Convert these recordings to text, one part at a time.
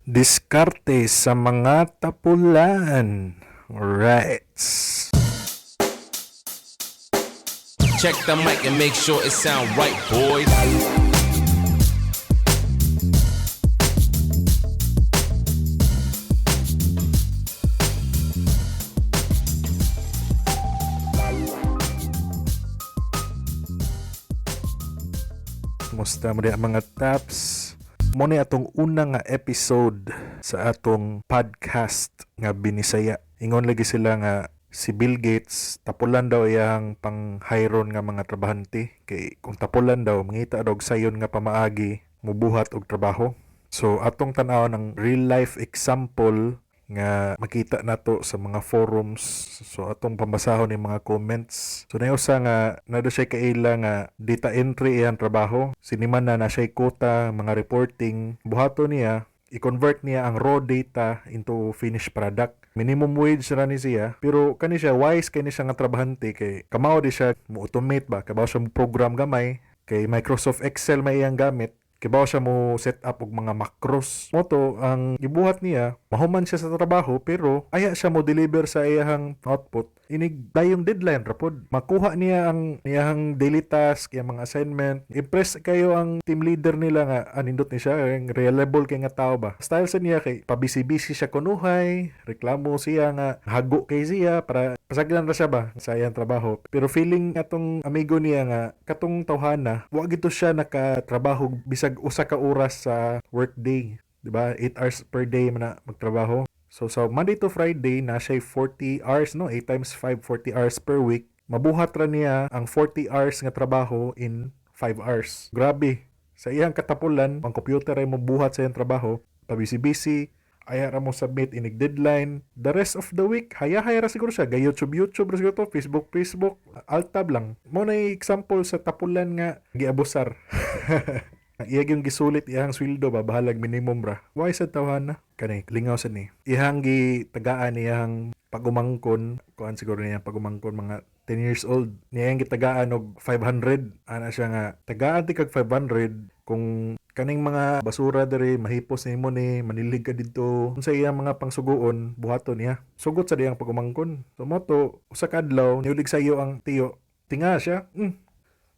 Diskarte sa mga tapulan. Alright. Check the mic and make sure it sound right, boys. Kumusta mo diha, mga taps? Mo ni atong una nga episode sa atong podcast nga Binisaya. Ingon lagi sila nga si Bill Gates tapulan daw iyang pang-hiron nga mga trabahante kay kung tapulan daw, mangita daw og sayon nga pamaagi mubuhat og trabaho. So atong tan-awon ang real life example nga makita nato sa mga forums. So atong pambasahon ni mga comments. So naay usa nga naa daw siya kaila nga data entry iyang trabaho. Siniman na na siya quota, mga reporting. Buhaton niya, i-convert niya ang raw data into finished product. Minimum wage ra ni siya, pero kani siya wise kay ni siya nga trabahante kay kamao di siya mo automate ba, kabaw siya mo program gamay kay Microsoft Excel may iyang gamit. Kibaw siya mo set up og mga macros. Mo to ang gibuhat niya, mahuman siya sa trabaho pero aya siya mo deliver sa iyahang output. Inig dayong deadline ra pod. Makuha niya ang iyahang daily task, iyang mga assignment. Impress kayo ang team leader nila nga anindot ni siya, ang reliable kay nga tao ba. Style sa niya kay pabisi-bisi siya kunuhay, reklamo siya nga hago kay siya para pasagdan ra siya ba sa iyang trabaho. Pero feeling atong amigo niya nga katong tawhana, wa gito siya nakatrabaho bisag usa ka oras sa workday, di ba? 8 hours per day man na magtrabaho. So sa Monday to Friday na siya 40 hours, no? 8 times 5, 40 hours per week. Mabuhat ra niya ang 40 hours nga trabaho in 5 hours. Grabe. Sa iyang katapulan, ang computer ay mabuhat sa iyang trabaho. Pabisi-busy, aya ra mo submit inig deadline. The rest of the week, hayahay ra siguro siya. Ga YouTube YouTube ra siguro to, Facebook Facebook, alt tab lang. Mo na example sa tapulan nga giabusar. Iya gyud gisulit iyang sweldo ba, bahalag minimum ra. Why sa tawhana? Kani lingaw sa ni. Iyang gitagaan iyang pagumangkon, kuan siguro niya pagumangkon mga 10 years old. Niya iyang gitagaan og 500. Ana siya nga tagaan ti kag 500 kung kaning mga basura diri mahipos nimo ni manilig ka didto. Unsa iyang mga pangsugoon buhaton niya. Sugot sa diyang pagumangkon. So mo to usa ka adlaw niulig sa iyo ang tiyo. Tinga siya.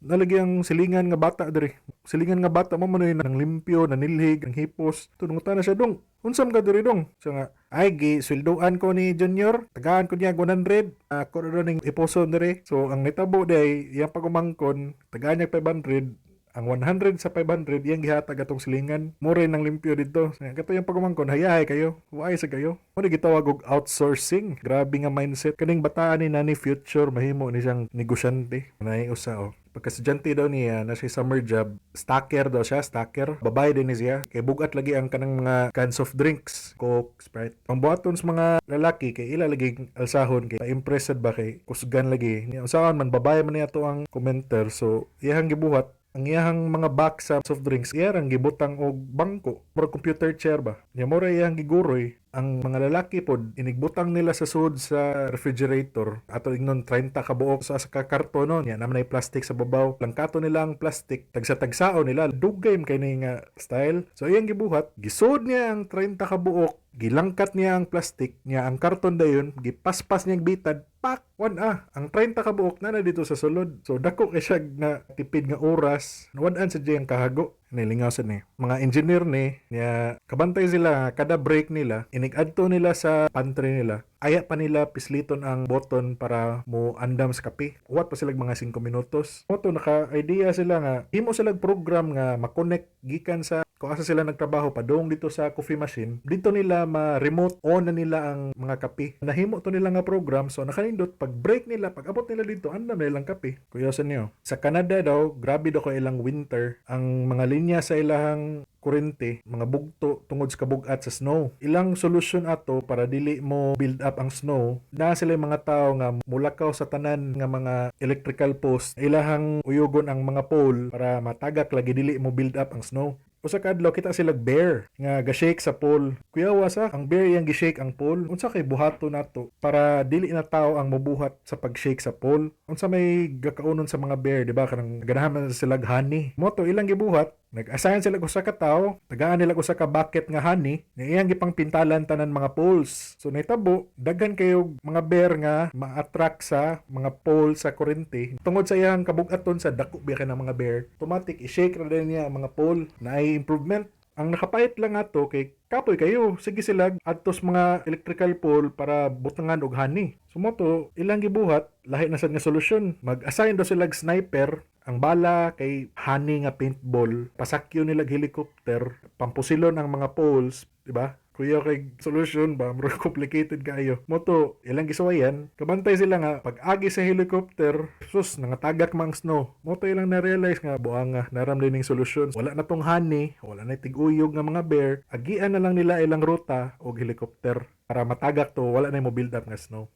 Nalagi ang silingan nga bata diri. Silingan nga bata mo man nang limpyo, nanilhig, ang hipos. Tungutan na siya, "Dong. Unsam ka diri, dong?" Siya nga, "Ay, gi sweldoan ko ni Junior. Tagaan ko niya 100. Ako na ning iposon diri." So ang nitabo day, iyang pagumangkon, tagaan niya 500, ang 100 sa 500 iyang gihatag atong silingan. Mo rin ang limpyo dito. Kato yung pagumangkon, hayahay kayo. Waay sa kayo. Mo ni gitawag og outsourcing. Grabe nga mindset. Kaning bataan ni nani future mahimo ni siyang negosyante. Naay usa oh. Pagka-estudyante daw niya, na siya summer job, stacker daw siya, stacker. Babae din ni siya. Kay bugat lagi ang kanang mga cans of drinks, Coke, Sprite. Ang buhaton sa mga lalaki, kay ila lagi alsahon, kay pa-impressed ba kay kusgan lagi. Niya, usahan man, babae man niya to ang commenter. So, iyahang gibuhat, ang iyahang mga box sa soft drinks, iyang gibutang og bangko, murag computer chair ba. Nya mo ra iyang giguroy. Ang mga lalaki pod inigbutang nila sa sud sa refrigerator. Ato ingnon 30 ka buok sa ka karton, no. Nya naman ay plastic sa babaw. Langkato nila ang plastic, tagsa-tagsao nila, dugay man kay ni nga style. So iyang gibuhat, gisud niya ang 30 ka buok, gilangkat niya ang plastic, niya ang karton dayon, gipaspas niya ang bitad, pak, wan ah, ang 30 ka buok na na dito sa sulod. So dako kay siya na tipid nga oras, nawan-an sa diyang kahago. Nilingaw sa ni. Mga engineer ni, niya kabantay sila kada break nila, inig-adto nila sa pantry nila. Aya pa nila pisliton ang button para mo andam sa kape. Uwat pa sila mga 5 minutos. Mo to naka-idea sila nga himo sila program nga ma-connect gikan sa kung asa sila nagtrabaho padung dito sa coffee machine. Dito nila ma-remote on na nila ang mga kape. Nahimo to nila nga program, so nakanindot pag break nila, pag abot nila dito, andam na ilang kape. Kuyosan niyo. Sa Canada daw, grabe daw ko ilang winter. Ang mga linya sa ilahang kuryente, mga bugto tungod sa kabugat sa snow. Ilang solusyon ato para dili mo build up ang snow, na sila yung mga tao nga mulakaw sa tanan nga mga electrical post, ilahang uyugon ang mga pole para matagak lagi dili mo build up ang snow. Usa ka adlaw kita sila bear nga ga-shake sa pole. Kuyawa sa ang bear iyang gi-shake ang pole. Unsa kay buhaton nato para dili na tao ang mobuhat sa pag-shake sa pole? Unsa may gakaunon sa mga bear, di ba? Kanang ganahan man sila honey. Mo to ilang gibuhat, Nag-assign sila og usa ka tawo, tagaan nila og usa ka bucket nga honey, nga iyang gipangpintalan tanan mga poles. So nahitabo, daghan kayo mga bear nga ma-attract sa mga pole sa kuryente. Tungod sa iyang kabugaton sa dako biya kay ng mga bear, automatic i-shake ra din niya ang mga pole na ay improvement. Ang nakapait lang ato kay kapoy kayo. Sige sila adtos mga electrical pole para butangan og honey. So mo to ilang gibuhat, lahi na sad nga solusyon. Mag-assign daw sila og sniper, ang bala kay honey nga paintball, pasakyo nila og helicopter, pampusilon ang mga poles, di ba? Kuya kay solution ba, murag complicated kaayo. Mo to ilang gisuwayan, kabantay sila nga pag agi sa helicopter, sus, nangatagak mang snow. Mo to ilang na-realize nga buanga naram din ning solusyon. Wala na tong honey, wala na tig-uyog nga mga bear, agian na lang nila ilang ruta og helicopter para matagak to, wala na mo build up nga snow.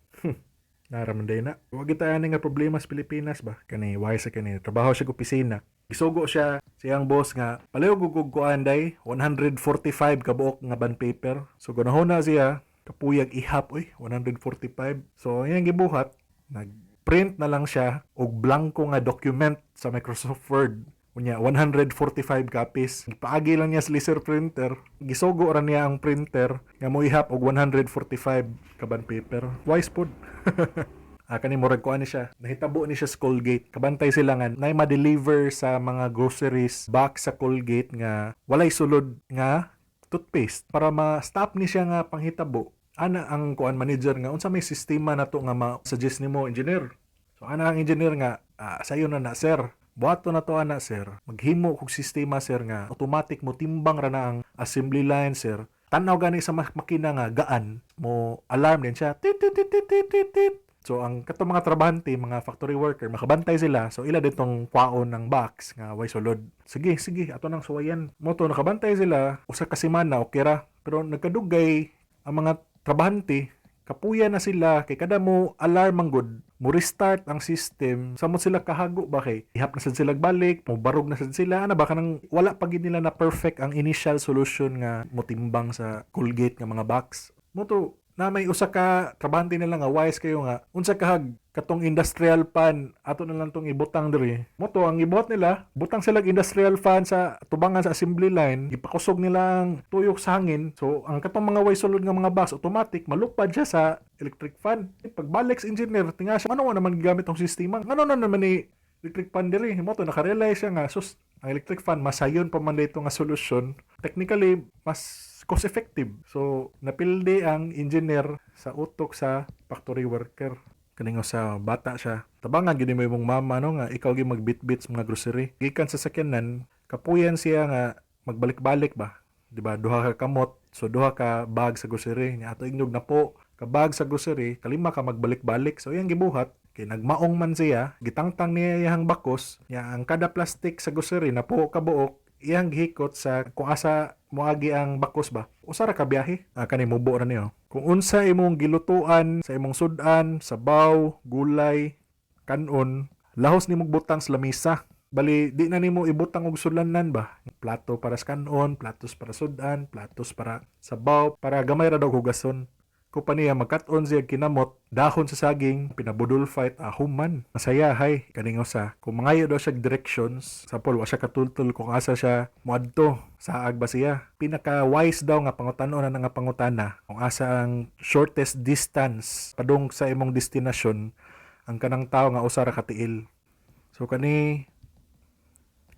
Naraman day na. Wa kita ani nga problema sa Pilipinas ba? Kani why sa kani trabaho siya og opisina. Gisugo siya siyang boss nga palihog og kuan day 145 ka buok nga bond paper. So gunahon na siya kapuyag ihap, oy, 145. So ang iyang gibuhat, nag-print na lang siya og blanco nga document sa Microsoft Word. Unya 145 copies. Gipaagi lang niya sa laser printer. Gisugo ra niya ang printer nga moihap og 145 ka bond paper. Wise pod. Ah, kani murag kuan ni siya. Nahitabo ni siya sa Colgate. Kabantay sila nga nay ma-deliver sa mga groceries box sa Colgate nga walay sulod nga toothpaste para ma-stop ni siya nga panghitabo. Ana ang kuan manager nga, unsa may sistema nato nga ma-suggest nimo, engineer? So ana ang engineer nga, ah, sayo na na, sir. Buhato na to ana, sir. Maghimo kog sistema, sir, nga automatic mo timbang ra na ang assembly line, sir. Tanaw gani sa makina nga gaan mo alarm din siya. Tit tit tit tit tit tit, tit. So ang katong mga trabahante, mga factory worker, makabantay sila. So ila ditong kwaon ng box nga way sulod. Sige, sige, ato nang suwayan. Mo to nakabantay sila usa ka semana, okay ra. Pero nagkadugay ang mga trabahante, kapuya na sila kay kada mo alarm man gud mo restart ang system, samot sila kahago ba kay ihap na sad sila balik, mo barog na sad sila ana ba, kanang wala pa gid nila na perfect ang initial solution nga motimbang sa Colgate nga mga box. Mo to na may usa ka trabahante nila nga wise kayo nga, unsa kahag katong industrial fan, ato na lang tong ibutang diri. Mo to ang ibuhat nila, butang sila og industrial fan sa tubangan sa assembly line, gipakusog nila ang tuyok sa hangin, so ang katong mga way sulod nga mga box automatic malupad siya sa electric fan. Pagbalik sa engineer, tinga siya, ano naman gigamit tong sistema, ano na naman ni electric fan diri? Mo to nakarealize siya nga sus, ang electric fan masayon pa man dito nga solusyon, technically mas cost effective. So napildi ang engineer sa utok sa factory worker. Kaningo sa bata siya, tabangan gid mo imong mama no nga ikaw gi magbitbit sa mga grocery gikan sa sakyanan. Kapuyan siya nga magbalik-balik ba, di ba? Duha ka kamot, so duha ka bag sa grocery nya, ato ingnog na po ka bag sa grocery, kalima ka magbalik-balik. So iyang gibuhat kay nagmaong man siya, gitangtang niya iyang bakos nya, ang kada plastic sa grocery na po kabuok iyang gihikot sa kung asa moagi ang bakos ba. Usa ra ka biyahe. Ah, kani mubo ra niyo. Kung unsa imong gilutuan sa imong sudan, sabaw, gulay, kanon, lahos nimong butang sa lamisa. Bali di na nimo ibutang og sudlanan ba. Plato para sa kanon, platos para sudan, platos para sabaw, para gamay ra daw hugason. Ko pa niya magkat-on siya kinamot, dahon sa saging, pinabudol fight, human. Masaya hay, kaningo sa. Kung mangayo daw siya directions, sa Paul, wa siya katultol kung asa siya moadto, saag ba siya. Pinaka-wise daw nga pangutanon na nga pangutana, kung asa ang shortest distance padung sa imong destinasyon, ang kanang tao nga usa ra ka tiil. So kani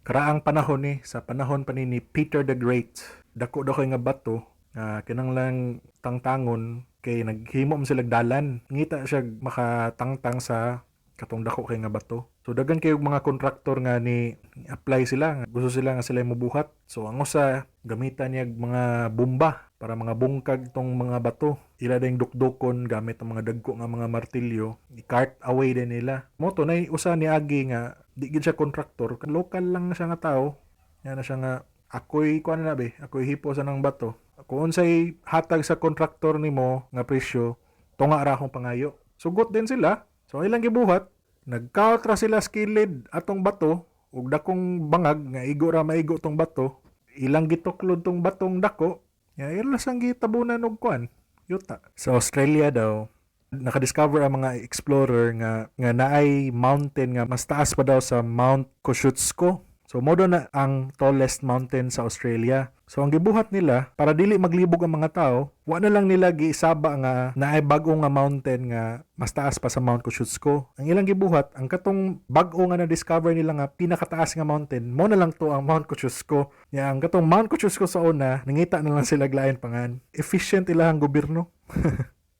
karaang panahon ni sa panahon pa ni Peter the Great, dako daw kay nga bato nga kinahanglan tangtangon kay naghimo man sila dalan. Ngita siya makatangtang sa katong dako kay nga bato. So daghan kayo mga kontraktor nga ni apply sila, nga gusto sila nga sila mobuhat. So ang usa gamitan niya mga bomba para mga bungkag tong mga bato. Ila ding dukdukon gamit ang mga dagko nga mga martilyo, i-cart away din nila. Mo to nay usa ni agi nga di gid siya kontraktor, local lang siya nga tao. Yan na siya nga ako'y kuan na be, ako'y hipo sa nang bato. Kung unsay hatag sa kontraktor nimo nga presyo, tunga ra akong pangayo. Sugot din sila. So ilang gibuhat, nagkaot ra sila sa kilid atong bato ug dakong bangag nga igo ra maigo tong bato. Ilang gituklod tong batong dako, nga ila sang gitabunan og kuan, yuta. Sa Australia daw, nakadiscover ang mga explorer nga naay mountain nga mas taas pa daw sa Mount Kosciuszko. So mao na ang tallest mountain sa Australia. So ang gibuhat nila para dili maglibog ang mga tao, wa na lang nila giisaba nga naay bag-o nga mountain nga mas taas pa sa Mount Kosciuszko. Ang ilang gibuhat, ang katong bag-o nga na-discover nila nga pinakataas nga mountain, mao na lang to ang Mount Kosciuszko. Ya ang katong Mount Kosciuszko sa una, nangita na lang sila lain pangan. Efficient ilahang gobyerno.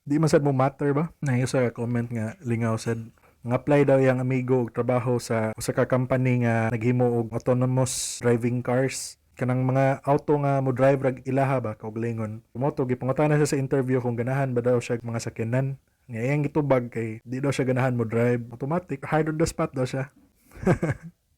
Di man sad mo matter ba? Nayo sa comment nga lingaw sad. Nga-apply daw yang amigo og trabaho sa usa ka company nga naghimo og autonomous driving cars, kanang mga auto nga mo drive rag ilaha ba kaugalingon. Mao to gipangutana siya sa interview kung ganahan ba daw siya mga sakyanan. Nga iyang gitubag kay di daw siya ganahan mo drive. Automatic, hired on the spot daw siya.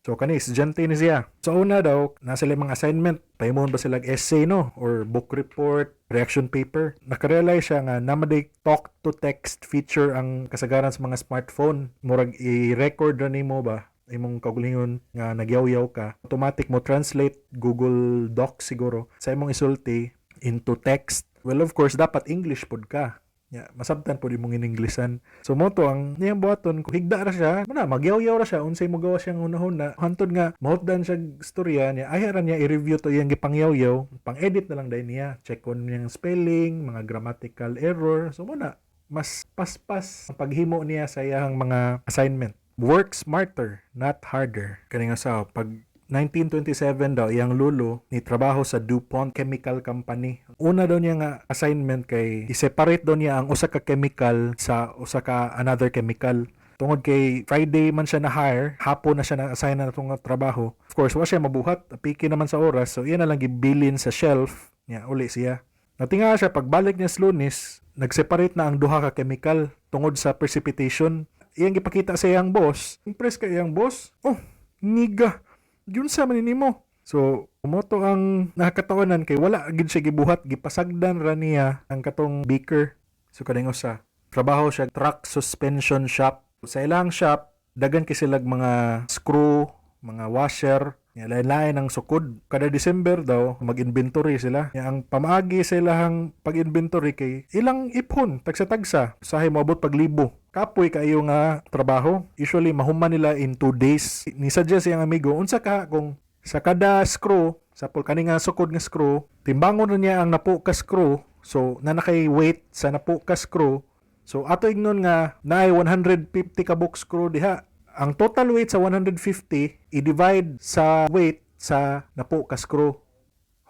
So kani estudyante ni siya. Sa una daw, naa sila mga assignment. Pahimon ba sila essay, no, or book report, reaction paper. Nakarealize siya nga naa man talk to text feature ang kasagaran sa mga smartphone. Murag i-record ra nimo ba imong kaugalingon nga nagyaw-yaw ka. Automatic mo translate Google Docs siguro sa imong isulti into text. Well, of course, dapat English pod ka. Ya, masabtan pod imong ininglesan. So mao to ang niyang buhaton, kung higda ra siya, muna magyaw-yaw ra siya unsay mo gawa siyang hunahuna. Hantod nga mahutdan siya istorya niya, ay ra niya i-review to iyang gipangyaw-yaw, pang-edit na lang dayon niya. Check on niyang spelling, mga grammatical error. So muna mas paspas ang paghimo niya sa iyang mga assignment. Work smarter, not harder. Kani nga sa pag 1927 daw, iyang lulo ni trabaho sa DuPont Chemical Company. Una daw niya nga assignment kay i-separate daw niya ang usa ka chemical sa usa ka another chemical. Tungod kay Friday man siya na hire, hapon na siya na assign na itong trabaho. Of course, wa siya mabuhat, piki naman sa oras, so iya na lang gibilin sa shelf niya, uli siya. Natinga siya pagbalik niya sa Lunes, nag-separate na ang duha ka chemical tungod sa precipitation. Iyang gipakita sa iyang boss, impress kay iyang boss. "Oh, niga, yun sa man nimo." So, mao to ang nakakatawanan kay wala gid siya gibuhat, gipasagdan ra niya ang katong beaker. So kaning usa, trabaho siya truck suspension shop. Sa ilang shop, dagan kay silag mga screw, mga washer, nya lain-lain ang sukod. Kada December daw mag-inventory sila. Nya ang pamaagi sa ilahang pag-inventory kay ilang ipon tagsa-tagsa, usahay moabot pag libo. Kapoy kaayo nga trabaho. Usually mahuman nila in 2 days. Ni suggest iyang amigo, unsa ka kung sa kada screw, sa kani nga sukod nga screw, timbangon na niya ang napo ka screw. So na nakay weight sa napo ka screw. So ato ingnon nga naay 150 ka buok screw diha. Ang total weight sa 150 i-divide sa weight sa napo ka screw.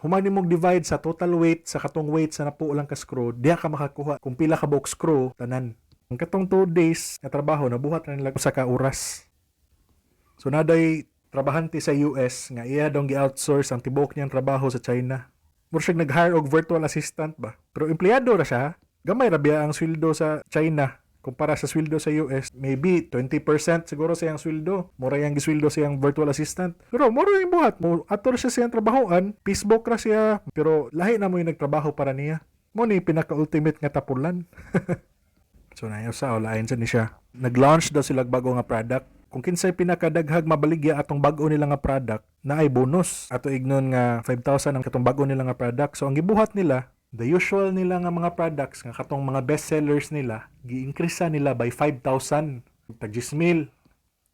Human nimong divide sa total weight sa katong weight sa napo lang ka screw, diha ka makakuha kung pila ka buok screw tanan. Ang katong 2 days nga trabaho nabuhat na nila usa ka oras. So naday trabahante sa US nga iya dong gi-outsource ang tibuok niyang trabaho sa China. Mura siya nag-hire og virtual assistant ba. Pero empleyado ra siya. Gamay ra biya ang sweldo sa China kumpara sa sweldo sa US. Maybe 20% siguro sa iyang sweldo. Mura yang gisweldo sa iyang virtual assistant. Pero mura yung buhat. Mo ato ra siya sa iyang trabahoan, Facebook ra siya, pero lahi na mo yung nagtrabaho para niya. Mao ni pinaka-ultimate nga tapulan. So nayo sa lain sa ni siya. Nag-launch daw sila bago nga product. Kung kinsay pinakadaghag mabaligya atong bag-o nila nga product, naay bonus. Ato ignon nga 5,000 ang katong bag-o nila nga product. So ang gibuhat nila, the usual nila nga mga products nga katong mga best sellers nila, gi-increase nila by 5,000. Tag 10,000.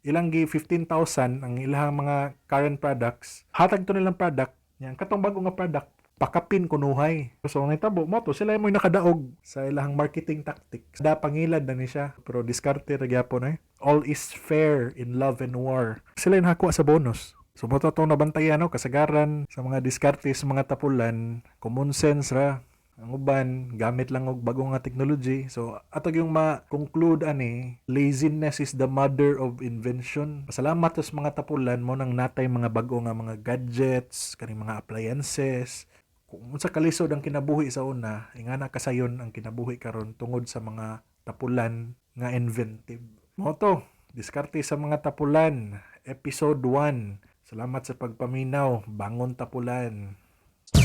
Ilang gi 15,000 ang ilang mga current products. Hatag to nilang product, yang katong bago nga product pakapin kunuhay. So ang nahitabo mao to sila mo nakadaog sa ilang marketing tactics. Da pangilad na ni siya, pero diskarte ra gyapon eh. All is fair in love and war. Sila yung nakakuha sa bonus. So mao to atong nabantayan, no, kasagaran sa mga diskarte sa mga tapulan, common sense ra. Ang uban gamit lang og bago nga technology. So ato yung ma-conclude ani, laziness is the mother of invention. Pasalamat sa mga tapulan mao nang natay mga bago nga mga gadgets, kaning mga appliances. Kung unsa kalisod ang kinabuhi sa una, ingana kasayon ang kinabuhi karon tungod sa mga tapulan nga inventive. Mao to, Diskarte sa Mga Tapulan, episode 1. Salamat sa pagpaminaw, bangon tapulan.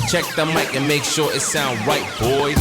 Check the mic and make sure it sound right, boys.